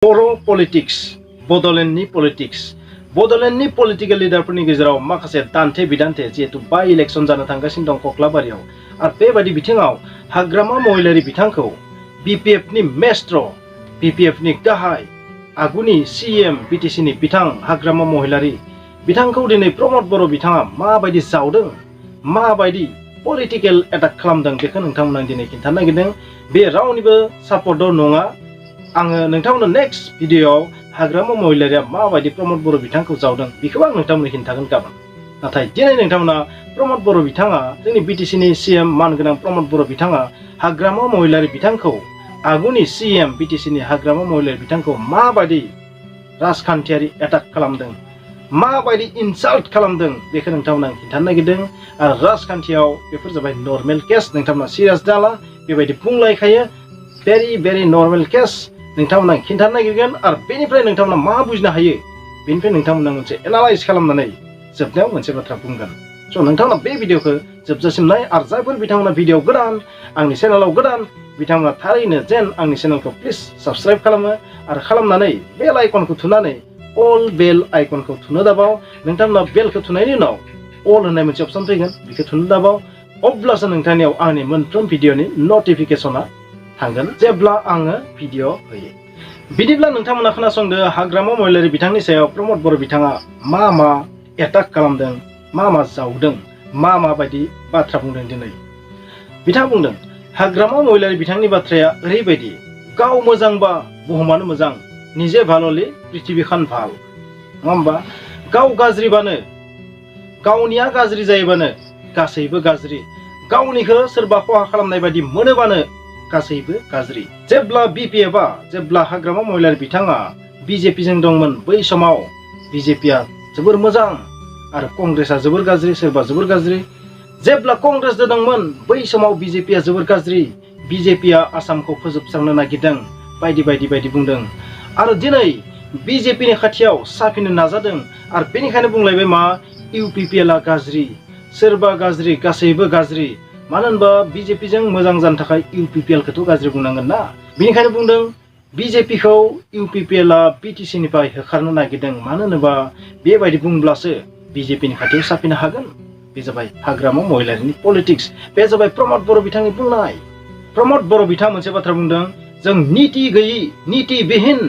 BORO politics बड'लेण्डनि political लिडारफोरनि गेजेराव माखासे दान्थे बिदान्थे जिहेतु बाय इलेक्शन जानो थांगासिनो दं कक्लाबारियाव आरो बेबायदि बिथिङाव हाग्रामा महिलारी बिथांखौ बिपिएफनि मेस्ट्र बिपिएफनि गाहाय आगुनि सीएम बिटिसिनि बिथां हाग्रामा महिलारी बिथांखौ दिनै प्रमद बर' बिथाङा माबायदि जावदों माबायदि पलिटिकेल एटाक खालामदों बेखौ नोंथांमोना दिनै खिन्थानो नागिरदों। बे रावनिबो सापर्टर नङा। आङो नोंथांमोननो नेक्स्ट भिडिअआव हाग्रामा महिलारिया माबायदि प्रमद बर' बिथांखौ जावदों बेखौ आं नोंथांमोननो खिन्थागोन गाबोन। नाथाय दिनै नोंथांमोना प्रमद बर' बिथाङा जोंनि बिटिसिनि सीएम मानगोनां प्रमद बर' बिथाङा हाग्रामा महिलारी बिथांखौ आगुनि सीएम बिटिसिनि हाग्रामा महिलारी बिथांखौ माबायदि राजखान्थियारि एटाक खालामदों माबायदि इनसाल्ट खालामदों बेखौ नोंथांमोना खिन्थानो नागिरदों। आरो राजखान्थियाव बेफोर जाबाय नर्मेल केस, नोंथांमोना सिरियास दाला बेबायदि बुंलायखायो। भेरि नर्मेल केस नोंथांमोना खिन्थानो नागिरगोन आरो बेनिफ्राय नोंथांमोना मा बुजिनो हायो बेनिफ्राय नोंथांमोना मोनसे एनालाइज खालामनानै जोबनायाव मोनसे बाथ्रा बुंगोन। स' नोंथांमोना बे भिडिअखौ जोबजासिम नाय आरो जायफोर बिथांमोना भिडिअ गोदान आंनि चेनेलाव गोदान बिथांमोना थारैनो जेन आंनि चेनेलखौ प्लिज साबस्क्राइब खालामो आरो खालामनानै बेल आइकनखौ थुनानै अल बेल आइकनखौ थुनो दाबाव। नोंथांमोना बेलखौ थुनायनि उनाव अल होननाय मोनसे अपसन फैगोन बेखौ थुनो दाबाव। अब्लासो नोंथांनियाव आंनि मोनफ्रोम भिडिअनि नटिफिकेसना थांगोन जेब्ला आङो भिडिअ होयो। बिदिब्ला नोंथांमोना खोनासंदो हाग्रामा महिलारी बिथांनि सायाव प्रमद बर' बिथाङा मा एटाक खालामदों मा जावदों माबायदि बाथ्रा बुंदों। दिनै बिथाङा बुंदों हाग्रामा महिलारी बिथांनि बाथ्राया ओरैबायदि गाव मोजांबा बुहुमानो मोजां निजे भाल'लि पृथिबीखान भाल, नङा होमबा? गाव गाज्रिबानो गावनिया गाज्रि जायोबानो गासैबो गाज्रि, गावनिखौ सोरबा खहा खालामनाय बायदि मोनोबानो गासैबो गाज्रि। जेब्ला हाग्रामा महिलारी बिथाङा बिजेपिजों दंमोन बै समाव बिजेपिया जोबोर मोजां आरो कंग्रेसआ जोबोर गाज्रि, सोरबा जोबोर गाज्रि। जेब्ला कंग्रेस दंमोन बै समाव बिजेपिया जोबोर गाज्रि, बिजेपिया आसामखौ फोजोबस्रांनो नागिरदों बायदि बुंदों। आरो दिनै बिजेपिनि खाथियाव साफिनो नाजादों आरो बेनिखायनो बुंलायबाय मा UPPL गाज्रि, सोरबा गाज्रि गासैबो गाज्रि। मानो होनबा बिजेपिजों मोजां जानो थाखाय UPPL खौथ' गाज्रि बुंनांगोन ना। बेनिखायनो बुंदों बिजेपिखौ UPPL बिटिसिनिफ्राय होखारनो नागिरदों। मानो होनोबा बेबायदि बुंब्लासो बिजेपिनि खाथियाव साफिनो हागोन। बे जाबाय हाग्रामा महिलारीनि पलिटिक्स, बे जाबाय प्रमद बर' बिथांनि बुंनाय। प्रमद बर' बिथाङा मोनसे बाथ्रा बुंदों, जों निति गैयि नितिबिहीन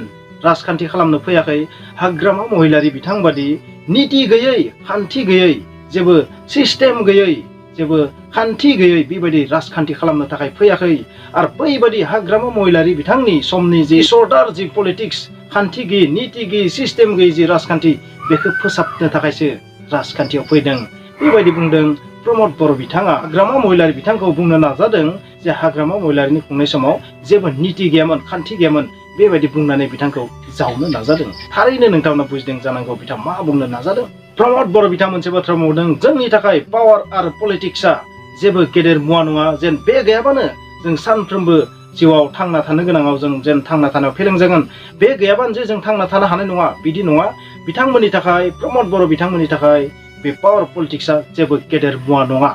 राजखान्थि खालामनो फैयाखै। हाग्रामा महिलारी बिथां बादि निति गैयै खान्थि गैयै जेबो सिस्टेम गैयै जेबो खान्थि गैयै बेबायदि राजखान्थि खालामनो थाखाय फैयाखै। आरो बैबायदि हाग्रामा महिलारी बिथांनि समनि जि सर्दार जि पलिटिक्स खान्थि गैयै निति गैयै सिस्टेम गैयै जि राजखान्थि बेखौ फोसाबनो थाखायसो राजखान्थियाव फैदों बेबायदि बुंदों प्रमद बर' बिथाङा। हाग्रामा महिलारी बिथांखौ बुंनो नाजादों जे हाग्रामा महिलारीनि खुंनाय समाव जेबो निति गैयामोन खान्थि गैयामोन बेबायदि बुंनानै बिथांखौ जावनो नाजादों। थारैनो नोंथांमोना बुजिदों जानांगौ बिथां मा बुंनो नाजादों। प्रमद बर' बिथाङा मोनसे बाथ्रा बुंदों, जोंनि थाखाय पावार आरो पलिटिक्सआ जेबो गेदेर मुवा नङा, जेन बे गैयाबानो जों सानफ्रोमबो जिउआव थांना थानो गोनाङाव जों जेन थांना थानायाव फेलें जागोन, बे गैयाबानो जे जों थांना थानो हानाय नङा बिदि नङा। बिथांमोननि थाखाय प्रमद बर' बिथांमोननि थाखाय बे पावार पलिटिक्सआ जेबो गेदेर मुवा नङा।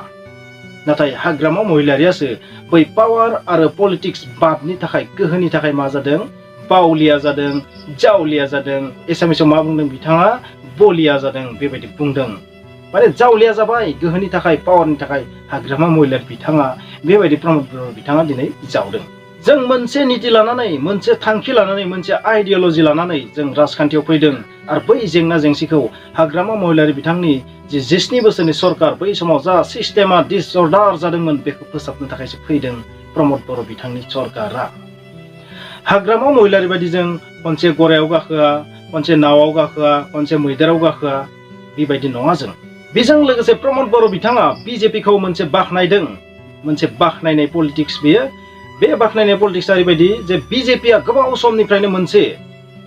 नाथाय हाग्रामा महिलारियासो बै पावार आरो पलिटिक्स बादनि थाखाय गोहोनि थाखाय मा जादों बावलिया जादों, जावलिया जादों। एसामिसाव मा बुंदों बिथाङा बलिया जादों बेबायदि बुंदों। माने जावलिया जाबाय गोहोनि थाखाय पावारनि थाखाय हाग्रामा महिलारी बिथाङा बेबायदि प्रमद बर' बिथाङा दिनै जावदों। जों मोनसे नीति लानानै मोनसे थांखि लानानै मोनसे आइडियोल'जि लानानै जों राजखान्थियाव फैदों आरो बै जेंना जेंसिखौ हाग्रामा महिलारी बिथांनि जि 7 बोसोरनि सरकार बै समाव जा सिस्टेमा डिसअर्डार जादोंमोन बेखौ फोसाबनो थाखायसो फैदों प्रमद बर' बिथांनि सरकारा। हाग्रामा महिलारी बायदि जों खनसे गरायाव गाखोआ, खनसे नावआव गाखोआ, खनसे मैदेराव गाखोआ बेबायदि नङा जों। बेजों लोगोसे प्रमद बर' बिथाङा बिजेपिखौ मोनसे बाख्नायदों, मोनसे बाख्नायनाय पलिटिक्स बेयो। बे बाख्नायनाय पलिटिक्सआ ओरैबायदि जे बिजेपिया गोबाव समनिफ्रायनो मोनसे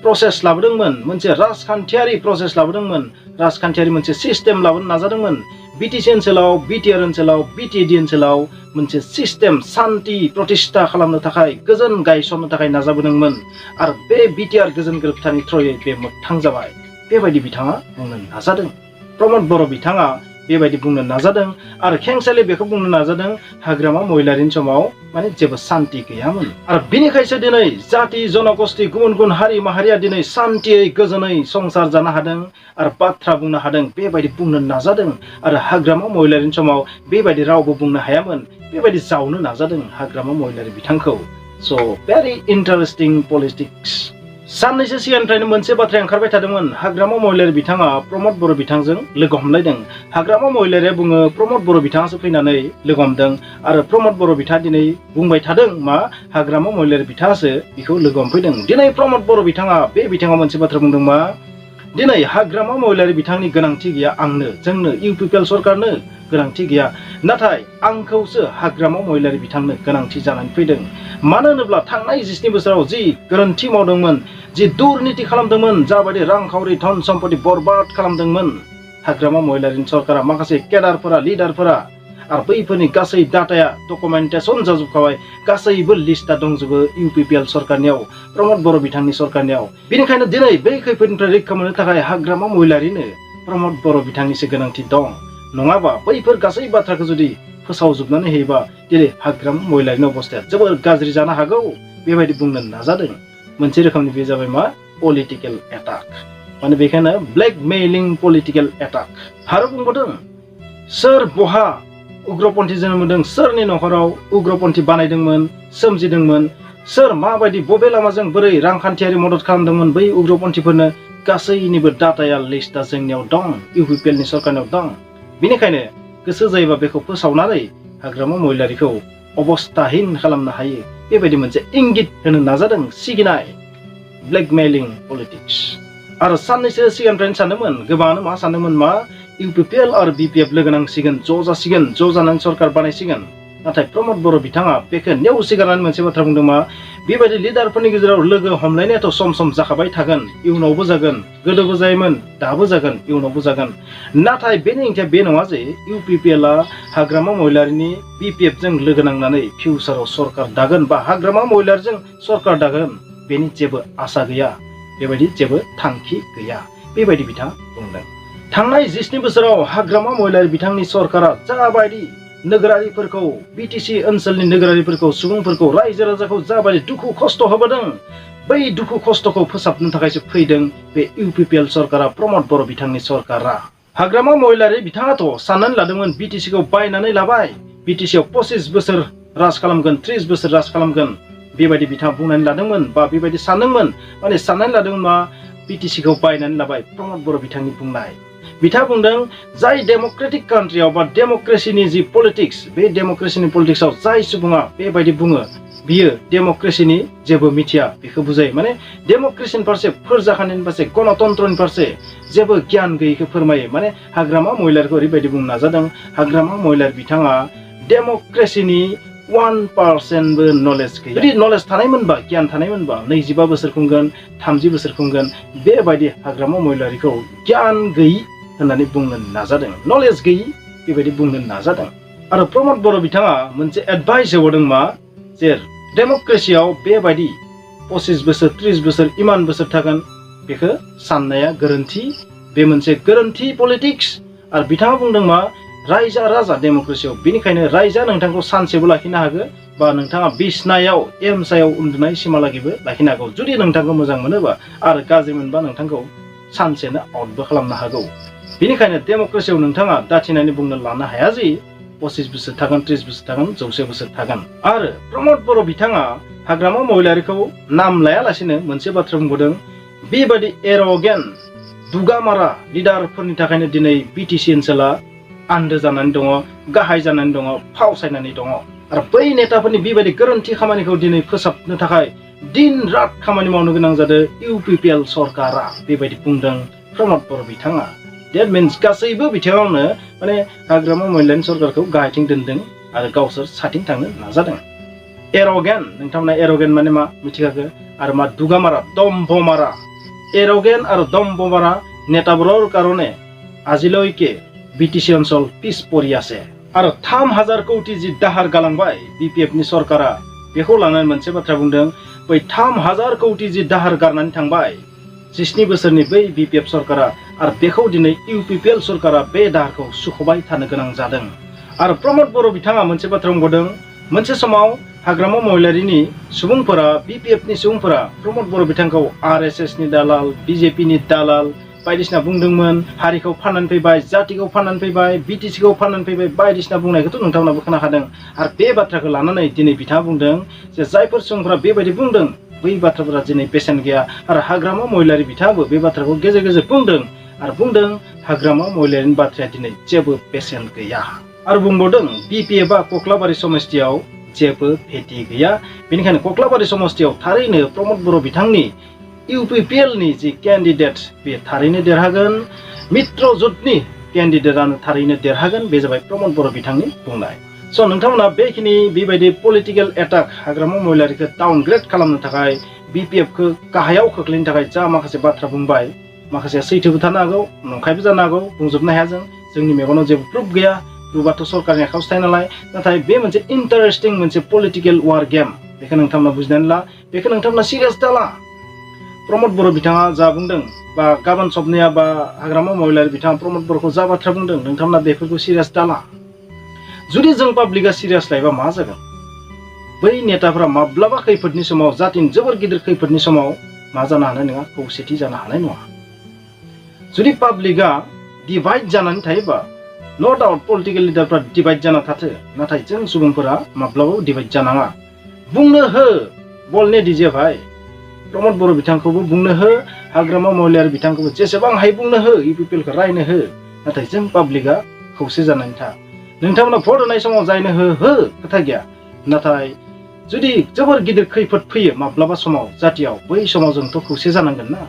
प्रसेस लाबोदोंमोन, मोनसे राजखान्थियारि प्रसेस लाबोदोंमोन, राजखान्थियारि मोनसे सिस्टेम लाबोनो नाजादोंमोन। बिटिसि ओनसोलाव, बिटिआर ओनसोलाव, बिटिएडि ओनसोलाव मोनसे सिस्टेम सान्ति प्रतिष्ठा खालामनो थाखाय गोजोन गायसननो थाखाय नाजाबोदोंमोन। आरो बे बिटिआर गोजोन गोरोबथानि थ्रयै बे मोगथां जाबाय बेबायदि बिथाङा बुंनो नाजादों। प्रमद बर' बिथाङा बेबायदि बुंनो नाजादों आरो खेंसालि बेखौ बुंनो नाजादों हाग्रामा महिलारिनि समाव माने जेबो शान्ति गैयामोन आरो बिनिखायसो दिनै जाति जनगोष्ठी गुबुन गुबुन हारि माहारिया दिनै शान्तियै गोजोनै संसार जानो हादों आरो बाथ्रा बुंनो हादों बेबायदि बुंनो नाजादों आरो हाग्रामा महिलारिनि समाव बेबायदि रावबो बुंनो हायामोन बेबायदि जावनो नाजादों हाग्रामा महिलारि बिथांखौ स' भेरि इन्टारेस्टिं पलिटिक्स साननैसो सिगांनिफ्रायनो मोनसे बाथ्रा ओंखारबाय थादोंमोन हाग्रामा महिलारि बिथाङा प्रमद बर' बिथांजों लोगो हमलायदों हाग्रामा महिलारिया बुङो प्रमद बर' बिथाङासो फैनानै लोगो हमदों आरो प्रमद बर' बिथाङा दिनै बुंबाय थादों मा हाग्रामा महिलारि बिथाङासो बिखौ लोगो हमफैदों दिनै प्रमद बर' बिथाङा बे बिथाङा मोनसे बाथ्रा बुंदों मा दिनै हाग्रामा महिलारि बिथांनि गोनांथि गैया आंनो जोंनो UPPL सरकारनो गोनांथि गैया नाथाय आंखौसो हाग्रामा महिलारि बिथांनो गोनांथि जानानै फैदों मानो होनोब्ला थांनाय 20 बोसोराव जि गोरोन्थि मावदोंमोन जि दुर्नीति खालामदोंमोन जाबायदि रांखावरि धन सम्पति बरबाद खालामदोंमोन हाग्रामा महिलारिनि सरकारा माखासे केडारफोरा लिडारफोरा आरो बैफोरनि गासै डाटाया डकुमेन्टेसन जाजोबखाबाय गासैबो लिस्टआ दंजोबो UPPL सरकारनियाव प्रमद बर' बिथांनि सरकारनियाव बेनिखायनो दिनै बै खैफोदनिफ्राय रैखा मोननो थाखाय हाग्रामा महिलारिनो प्रमद बर' बिथांनिसो गोनांथि दं नङाबा बैफोर गासै बाथ्राखौ जुदि फोसावजोबनानै होयोबा दिनै हाग्रामा महिलारिनि अबस्थाया जोबोर गाज्रि जानो हागौ बेबायदि बुंनो नाजादों मोनसे रोखोमनि बे जाबाय मा पलिटिकेल एटाक माने बेखायनो ब्लेकमेइलिं पलिटिकेल एटाक आरो बुंबावदों सोर बहा उग्रपन्थी जोनोम मोनदों सोरनि नखराव उग्रपन्थी बानायदोंमोन सोमजिदोंमोन सोर माबायदि बबे लामाजों बोरै रांखान्थियारि मदद खालामदोंमोन बै उग्रपन्थीफोरनो गासैनिबो डाटाया लिस्टआ जोंनियाव दं UPPL नि सरकारनियाव दं बेनिखायनो गोसो जायोबा बेखौ फोसावनानै हाग्रामा महिलारिखौ अबस्थाहीन खालामनो हायो बेबायदि मोनसे इंगित होनो नाजादों सिगिनाय ब्लेकमेइलिं पलिटिक्स आरो साननैसो सिगांनिफ्रायनो सानदोंमोन गोबाङानो मा सानदोंमोन मा UPPL आरो BPF लोगो नांसिगोन ज' जासिगोन ज' जानानै सरकार बानायसिगोन नाथाय प्रमद बर' बिथाङा बेखौ नेवसिगारनानै मोनसे बाथ्रा बुंदों मा बेबायदि लिडारफोरनि गेजेराव लोगो हमलायनायाथ' सम सम जाखाबाय थागोन इयुनावबो जागोन गोदोबो जायोमोन दाबो जागोन इयुनावबो जागोन नाथाय बेनि ओंथिया बे नङा जे UPPLआ हाग्रामा महिलारिनि BPF जों लोगो नांनानै फिउचाराव सरकार दागोन बा हाग्रामा महिलारिजों सरकार दागोन बेनि जेबो आसा गैया बेबायदि जेबो थांखि गैया बेबायदि बिथाङा बुंदों थांनाय 20 बोसोराव हाग्रामा महिलारि बिथांनि सरकारा जाबायदि नोगोरारिफोरखौ BTC ओनसोलनि नोगोरारिफोरखौ सुबुंफोरखौ रायजो राजाखौ जाबायदि दुखु खस्थ' होबोदों बै दुखु खस्थ'खौ फोसाबनो थाखायसो फैदों बे UPPL सरकारा प्रमद बर' बिथांनि सरकारा हाग्रामा महिलारि बिथाङाथ' साननानै लादोंमोन BTCखौ बायनानै लाबाय BTCआव 25 बोसोर राज खालामगोन 30 बोसोर राज खालामगोन बेबायदि बिथाङा बुंनानै लादोंमोन बा बेबायदि सानदोंमोन माने साननानै लादोंमोन मा BTCखौ बायनानै लाबाय प्रमद बर' बिथांनि बुंनाय बिथाङा बुंदों जाय डेमोक्रेटिक कान्ट्रियाव बा डेमोक्रेसिनि जि पलिटिक्स बे डेमोक्रेसिनि पलिटिक्सआव जाय सुबुङा बेबायदि बुङो बियो डेमोक्रेसिनि जेबो मिथिया बेखौ बुजायो माने डेमोक्रेसिनि फारसे फोरजाखान्थिनि फारसे गणतन्त्रनि फारसे जेबो गियान गैयैखौ फोरमायो माने हाग्रामा महिलारिखौ ओरैबायदि बुंनो नाजादों हाग्रामा महिलारि बिथाङा डेमोक्रेसिनि 1%बो नलेज गैया जुदि नलेज थानायमोनबा गियान थानायमोनबा 25 बोसोर खुंगोन 30 बोसोर खुंगोन बेबायदि हाग्रामा महिलारिखौ गियान गैयि होननानै बुंनो नाजादों नलेज गैयि बेबायदि बुंनो नाजादों आरो प्रमद बर' बिथाङा मोनसे एडभाइस होबावदों मा जे डेमोक्रेसियाव बेबायदि 25 बोसोर 30 बोसोर इमान बोसोर थागोन बेखौ साननाया गोरोन्थि बे मोनसे गोरोन्थि पलिटिक्स आरो बिथाङा बुंदों मा रायजा राजा डेमोक्रेसियाव बेनिखायनो रायजा नोंथांखौ सानसेबो लाखिनो हागोन बा नोंथाङा बिसनायाव एमसायाव उन्दुनाय सिमालागिबो लाखिनो हागौ जुदि नोंथांखौ मोजां मोनोबा आरो गाज्रि मोनबा नोंथांखौ सानसेनो आउटबो खालामनो हागौ बेनिखायनो डेमोक्रेसियाव नोंथाङा दाथिनानै बुंनो लानो हाया जे 25 बोसोर थागोन 30 बोसोर थागोन 100 बोसोर थागोन आरो प्रमद बर' बिथाङा हाग्रामा महिलारिखौ नाम लायालासिनो मोनसे बाथ्रा बुंबावदों बेबायदि एर'गेन्ट दुगामारा लिडारफोरनि थाखायनो दिनै BTC ओनसोला आन्दो जानानै दङ गाहाय जानानै दङ फावसायनानै दङ आरो बै नेताफोरनि बेबायदि गोरोन्थि खामानिखौ दिनै फोसाबनो थाखाय दिन रात खामानि मावनो गोनां जादों UPPL सरकारा बेबायदि बुंदों प्रमद बर' बिथाङा That means गासैबो बिथिङावनो माने हाग्रामा महिलारिनि सरकारखौ गाहायथिं दोनदों आरो गावसोर साथिं थांनो नाजादों एर'गेन्ट नोंथांमोना एर'गेन्ट माने मा मिथिखागो आरो मा दुगामारा दम्भमारा एर'गेन्ट आरो दम्भमारा नेताবোৰৰ কাৰণে আজিলৈকে BTC অঞ্চল পিছ পৰি আছে आरो 3000 कोटी जि दाहार गालांबाय BPF नि सरकारा बेखौ लानानै मोनसे बाथ्रा बुंदों बै 3000 कोटी जि दाहार गारनानै थांबाय 17 बोसोरनि बै BPF सरकारा आरो बेखौ दिनै UPPL सरकारा बे दाहारखौ सुख'बाय थानो गोनां जादों। आरो प्रमद बर' बिथाङा मोनसे बाथ्रा बुंबावदों, मोनसे समाव हाग्रामा महिलारीनि सुबुंफोरा BPFनि सुबुंफोरा प्रमद बर' बिथांखौ RSSनि दालाल, BJPनि दालाल बायदिसिना बुंदोंमोन, हारिखौ फाननानै फैबाय, जातिखौ फाननानै फैबाय, BTCखौ फाननानै फैबाय बायदिसिना बुंनायखौथ' नोंथांमोनाबो खोनाखादों। आरो बे बाथ्राखौ लानानै दिनै बिथाङा बुंदों जे जायफोर सुबुंफोरा बेबायदि बुंदों बै बाथ्राफोरा दिनै बेसेन गैया। आरो हाग्रामा महिलारी बिथाङाबो बे बाथ्राखौ गेजेर गेजेर बुंदों आरो बुंदों हाग्रामा महिलारीनि बाथ्राया दिनै जेबो बेसेन गैया। आरो बुंबावदों BPFआ कोक्लाबारि समस्तियाव जेबो भेटि गैया, बेनिखायनो कोक्लाबारि समस्तियाव थारैनो प्रमद बर' बिथांनि UPPLनि जि केन्डिडेट बे थारैनो देरहागोन, मित्र जुथनि केन्डिडेटआनो थारैनो देरहागोन, बे जाबाय प्रमद बर' बिथांनि बुंनाय। स' नोंथांमोना बेखिनि बेबायदि पलिटिकेल एटाक हाग्रामा महिलारीखौ डाउनग्रेड खालामनो थाखाय BPFखौ गाहायाव खोख्लैनो थाखाय जा माखासे बाथ्रा बुंबाय, माखासे सैथोबो थानो हागौ, नंखायबो जानो हागौ, बुंजोबनो हाया जोंनि मेगनाव जेबो प्रुफ गैया, प्रुफआथ' सरकारनि आखायावसो थायो नालाय। नाथाय बे मोनसे इन्टारेस्टिं मोनसे पलिटिकेल वार गेम, बेखौ नोंथांमोना बुजिनानै ला, बेखौ नोंथांमोना सिरियास दाला। प्रमद बर' बिथाङा जा बुंदों बा गाबोन सबनिया बा हाग्रामा महिलारी बिथाङा प्रमद बर'खौ जा बाथ्रा बुंदों नोंथांमोना बेफोरखौ सिरियास दाला। जुदि जों पाब्लिकआ सिरियास लायोबा मा जागोन? बै नेताफोरा माब्लाबा खैफोदनि समाव, जातिनि जोबोर गिदिर खैफोदनि समाव मा जानो हानाय नङा, खौसेथि जानो हानाय नङा। जुदि पाब्लिकआ डिभाइड जानानै थायोबा नो डाउट पलिटिकेल लिडारफ्रा डिभाइड जाना थाथो, नाथाय जों सुबुंफोरा माब्लाबाबो डिभाइड जानाङा। बुंनो हो बलने दिजे भाई, प्रमद बर' बिथांखौबो बुंनो हो, हाग्रामा महिलारी बिथांखौबो जेसेबां हायो बुंनो हो, UPPLखौ रायनो हो, नाथाय जों पाब्लिकआ खौसे जानानै था। नोंथांमोना भट होनाय समाव जायनो हो खोथा गैया, नाथाय जुदि जोबोर गिदिर खैफोद फैयो माब्लाबा समाव जातियाव, बै समाव जोंथ' खौसे जानांगोन ना।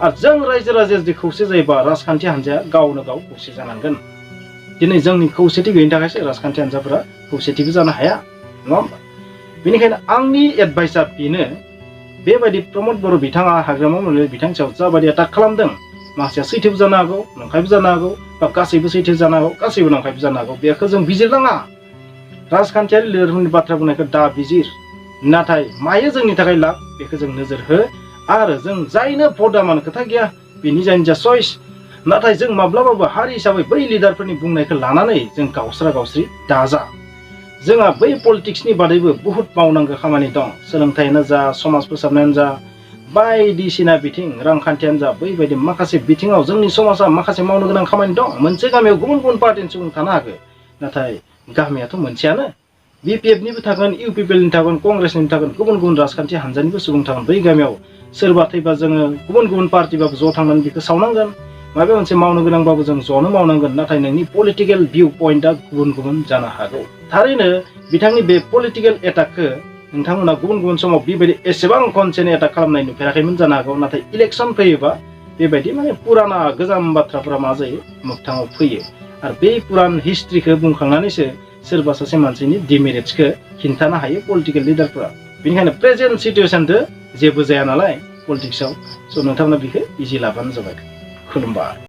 आरो जों रायजो राजाया जुदि खौसे जायोबा राजखान्थि हान्जाया गावनो गाव खौसे जानांगोन। दिनै जोंनि खौसेथि गैयिनि थाखायसो राजखान्थि हान्जाफोरा खौसेथिबो जानो हाया, नङा होमबा? बेनिखायनो आंनि एडभाइसआ बेनो, बेबायदि प्रमद बर' बिथाङा हाग्रामा महिलारी बिथांनि सायाव जाबायदि एटाक खालामदों, माखासेया सैथोबो जानो हागौ, नंखायबो जानो हागौ, बा गासैबो सैथो जानो हागौ, गासैबो नंखायबो जानो हागौ, बेखौ जों बिजिरनाङा। राजखान्थियारि लिडारफोरनि बाथ्रा बुंनायखौ दा बिजिर, नाथाय मायो जोंनि थाखाय लाब बेखौ जों नोजोर हो। आरो जों जायनो भट होआमानो खोथा गैया, बेनि जायनि जा चइस, नाथाय जों माब्लाबाबो हारि हिसाबै बै लिडारफोरनि बुंनायखौ लानानै जों गावस्रा गावस्रि दाजा। जोंहा बै पलिटिक्सनि बादैबो बुहुत मावनांगौ खामानि दं, सोलोंथायानो जा, समाज फोसाबनायानो जा, बायदिसिना बिथिं, रांखान्थियानो जा, बैबायदि माखासे बिथिङाव जोंनि समाजा माखासे मावनो गोनां खामानि दं। मोनसे गामियाव गुबुन गुबुन पार्टिनि सुबुं थानो हागौ, नाथाय गामियाथ' मोनसेयानो। BPFनिबो थागोन, UPPLनि थागोन, कंग्रेसनिबो थागोन, गुबुन गुबुन राजखान्थि हान्जानिबो सुबुं थागोन। बै गामियाव सोरबा थैबा जोङो गुबुन गुबुन पार्टिबाबो ज' थांनानै बेखौ सावनांगोन, माबा मोनसे मावनो गोनांबाबो जों ज'नो मावनांगोन। नाथाय नोंनि पलिटिकेल भिउ पइन्टआ गुबुन गुबुन जानो हागौ। थारैनो बिथांनि बे पलिटिकेल एटाकखौ नोंथांमोना गुबुन गुबुन समाव बेबायदि एसेबां खनसेनो एटाक खालामनाय नुफेराखैमोन जानो हागौ, नाथाय इलेक्सन फैयोबा बेबायदि माने पुराना गोजाम बाथ्राफोरा मा जायो, मोगथाङाव फैयो। आरो बे पुरान हिस्ट्रिखौ बुंखांनानैसो सोरबा सासे मानसिनि डिमेरिट्सखौ खिन्थानो हायो पलिटिकेल लिडारफोरा। बेनिखायनो प्रेजेन्ट सिटुएसनजों जेबो जाया नालाय पलिटिक्सआव, स' नोंथांमोना बेखौ इजि लाबानो जाबाय। खुलुमबाय।